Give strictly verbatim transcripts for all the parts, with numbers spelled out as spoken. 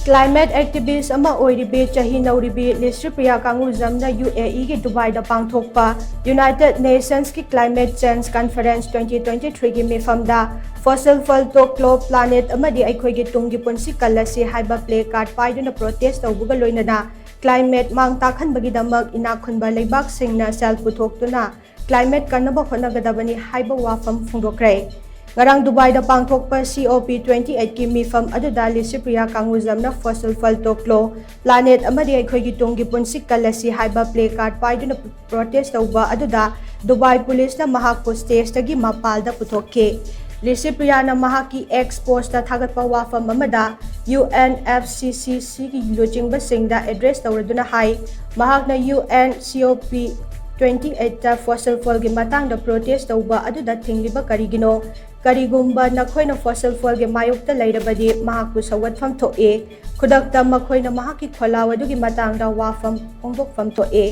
Climate activist ꯑꯃ ꯑꯣꯏꯔꯤꯕꯤ ꯆꯍꯤ ꯅꯧꯔꯤꯕꯤ ꯂꯤꯁ꯭ꯔꯤꯄ꯭ꯔꯤꯌꯥ ꯀꯥꯡꯒꯨꯖꯝꯅ U ꯑꯦ ꯏꯒꯤ ꯗꯨꯕꯥꯏꯗ ꯄꯥꯡꯊꯣꯛꯄ United Nations ꯀꯤ Climate Change Conference twenty twenty three ꯒꯤ ꯃꯤꯐꯝꯗ Fossil Fuel ꯇꯣꯛꯂꯣ, Planet ꯑꯃꯗꯤ ꯑꯩꯈꯣꯏꯒꯤ ꯇꯨꯡꯒꯤ ꯄꯨꯟꯁꯤ ꯀꯜꯂꯁꯤ ꯍꯥꯏꯕ placard ꯄꯥꯏꯗꯨꯅ protest ꯇꯧꯕꯒ ꯂꯣꯏꯅꯅ climate ꯃꯥꯡ ꯇꯥꯛꯍꯟꯕꯒꯤꯗꯃꯛ ꯏꯅꯥꯛ ꯈꯨꯟꯕ ꯂꯩꯕꯥꯛꯁꯤꯡꯅ ꯁꯦꯜ ꯄꯨꯊꯣꯛꯇꯨꯅ climate ꯀꯟꯅꯕ ꯍꯣꯠꯅꯒꯗꯕꯅꯤ ꯍꯥꯏꯕ ꯋꯥꯐꯝ ꯐꯣꯡꯗꯣꯛꯈ꯭ꯔꯦ꯫ ꯉꯔꯥꯡ ꯗꯨꯕꯥꯏꯗ ꯄꯥꯡꯊꯣꯛꯄ ꯁꯤ ꯑꯣ ꯄꯤ twenty eight ꯀꯤ ꯃꯤꯐꯝ ꯑꯗꯨꯗ ꯂꯤꯁꯤꯄ꯭ꯔꯤꯌꯥ ꯀꯥꯡꯒꯨꯖꯝꯅ Fossil Fuel ꯇꯣꯛꯂꯣ, Planet ꯑꯃꯗꯤ ꯑꯩꯈꯣꯏꯒꯤ ꯇꯨꯡꯒꯤ ꯄꯨꯟꯁꯤ ꯀꯜꯂꯁꯤ ꯍꯥꯏꯕ placard ꯄꯥꯏꯗꯨꯅ protest ꯇꯧꯕ ꯑꯗꯨꯗ ꯗꯨꯕꯥꯏ ꯄꯨꯂꯤꯁꯅ ꯃꯍꯥꯛꯄꯨ stageꯇꯒꯤ ꯃꯄꯥꯜꯗ ꯄꯨꯊꯣꯛꯈꯤ꯫ ꯂꯤꯁꯤꯄ꯭ꯔꯤꯌꯥꯅ ꯃꯍꯥꯛꯀꯤ X postꯇ ꯊꯥꯒꯠꯄ ꯋꯥꯐꯝ ꯑꯃꯗ ꯌꯨ ꯑꯦꯟ ꯑꯦꯐ ꯁꯤ ꯁꯤ ꯁꯤꯒꯤ ꯂꯨꯆꯤꯡꯕꯁꯤꯡꯗ address ꯇꯧꯔꯗꯨꯅ ꯍꯥꯏ, ꯃꯍꯥꯛꯅ ꯌꯨ ꯑꯦꯟ ꯁꯤ ꯑꯣ ꯄꯤ twenty eight Fossil Fuelꯒꯤ ꯃꯇꯥꯡꯗ protest ꯇꯧꯕ ꯑꯗꯨꯗ ꯊꯤꯡꯂꯤꯕ ꯀꯔꯤꯒꯤꯅꯣ? ꯀꯔꯤꯒꯨꯝꯕ ꯅꯈꯣꯏꯅ Fossil Fuelꯒꯤ ꯃꯥꯌꯣꯛꯇ ꯂꯩꯔꯕꯗꯤ ꯃꯍꯥꯛꯄꯨ ꯁꯧꯒꯠꯐꯝ ꯊꯣꯛꯏ꯫ ꯈꯨꯗꯛꯇ ꯃꯈꯣꯏꯅ ꯃꯍꯥꯛꯀꯤ ꯈꯣꯜꯂꯥꯎ ꯑꯗꯨꯒꯤ ꯃꯇꯥꯡꯗ ꯋꯥꯐꯝ ꯐꯣꯡꯗꯣꯛꯐꯝ ꯊꯣꯛꯏ꯫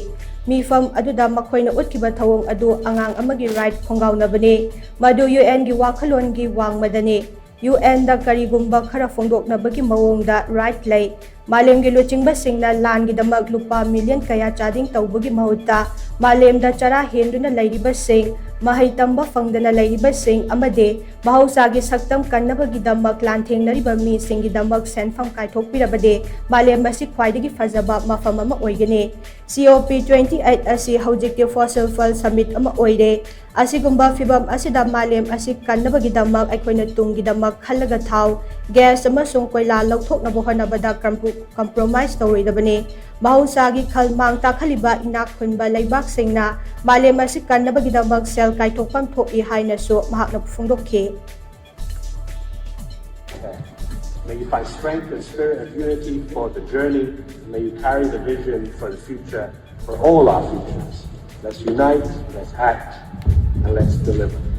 ꯃꯤꯐꯝ ꯑꯗꯨꯗ ꯃꯈꯣꯏꯅ ꯎꯠꯈꯤꯕ ꯊꯧꯑꯣꯡ ꯑꯗꯨ ꯑꯉꯥꯡ ꯑꯃꯒꯤ right ꯈꯣꯡꯒꯥꯎꯅꯕꯅꯤ꯫ ꯃꯗꯨ ꯌꯨ ꯑꯦꯟꯒꯤ ꯋꯥꯈꯜꯂꯣꯟꯒꯤ ꯋꯥꯡꯃꯗꯅꯤ꯫ ꯌꯨ ꯑꯦꯟꯗ ꯀꯔꯤꯒꯨꯝꯕ ꯈꯔ ꯐꯣꯡꯗꯣꯛꯅꯕꯒꯤ ꯃꯑꯣꯡꯗ right ꯂꯩ꯫ ꯃꯥꯂꯦꯝꯒꯤ ꯂꯨꯆꯤꯡꯕꯁꯤꯡꯅ ꯂꯥꯟꯒꯤꯗꯃꯛ ꯂꯨꯄꯥ million ꯀꯌꯥ ꯆꯥꯗꯤꯡ ꯇꯧꯕꯒꯤ ꯃꯍꯨꯠꯇ, ꯃꯥꯂꯦꯝꯗ ꯆꯔꯥ ꯍꯦꯟꯗꯨꯅ ꯂꯩꯔꯤꯕꯁꯤꯡ, ꯃꯍꯩ ꯇꯝꯕ ꯐꯪꯗꯅ ꯂꯩꯔꯤꯕꯁꯤꯡ ꯑꯃꯗꯤ ꯃꯍꯧꯁꯥꯒꯤ ꯁꯛꯇꯝ ꯀꯟꯅꯕꯒꯤꯗꯃꯛ ꯂꯥꯟꯊꯦꯡꯅꯔꯤꯕ ꯃꯤꯁꯤꯡꯒꯤꯗꯃꯛ ꯁꯦꯟꯐꯝ ꯀꯥꯏꯊꯣꯛꯄꯤꯔꯕꯗꯤ ꯃꯥꯂꯦꯝ ꯑꯁꯤ ꯈ꯭ꯋꯥꯏꯗꯒꯤ ꯐꯖꯕ ꯃꯐꯝ ꯑꯃ ꯑꯣꯏꯒꯅꯤ꯫ ꯁꯤ ꯑꯣ ꯄꯤ twenty eight ꯑꯁꯤ ꯍꯧꯖꯤꯛꯇꯤ Fossil Fuel Summit ꯑꯃ ꯑꯣꯏꯔꯦ꯫ ꯑꯁꯤꯒꯨꯝꯕ ꯐꯤꯚꯝ ꯑꯁꯤꯗ ꯃꯥꯂꯦꯝ ꯑꯁꯤ ꯀꯟꯅꯕꯒꯤꯗꯃꯛ ꯑꯩꯈꯣꯏꯅ ꯇꯨꯡꯒꯤꯗꯃꯛ ꯈꯜꯂꯒ ꯊꯥꯎ, gas ꯑꯃꯁꯨꯡ ꯀꯣꯏꯂꯥ ꯂꯧꯊꯣꯛꯅꯕ ꯍꯣꯠꯅꯕꯗ ꯀꯝꯄ꯭ꯔꯣ-, compromise ꯇꯧꯔꯣꯏꯗꯕꯅꯤ꯫ ꯃꯍꯧꯁꯥꯒꯤ ꯈꯜ ꯃꯥꯡ ꯇꯥꯛꯍꯜꯂꯤꯕ ꯏꯅꯥꯛ ꯈꯨꯟꯕ ꯂꯩꯕꯥꯛꯁꯤꯡꯅ ꯃꯥꯂꯦꯝ ꯑꯁꯤ ꯀꯟꯅꯕꯒꯤꯗꯃꯛ ꯁꯦꯜ ꯀꯥꯏꯊꯣꯛꯐꯝ ꯊꯣꯛꯏ ꯍꯥꯏꯅꯁꯨ ꯃꯍꯥꯛꯅ ꯐꯣꯡꯗꯣꯛꯈꯤ꯫ May you find strength and spirit of unity for the journey. May you carry the vision for the future, for all our futures. Let's unite, let's act, and let's deliver.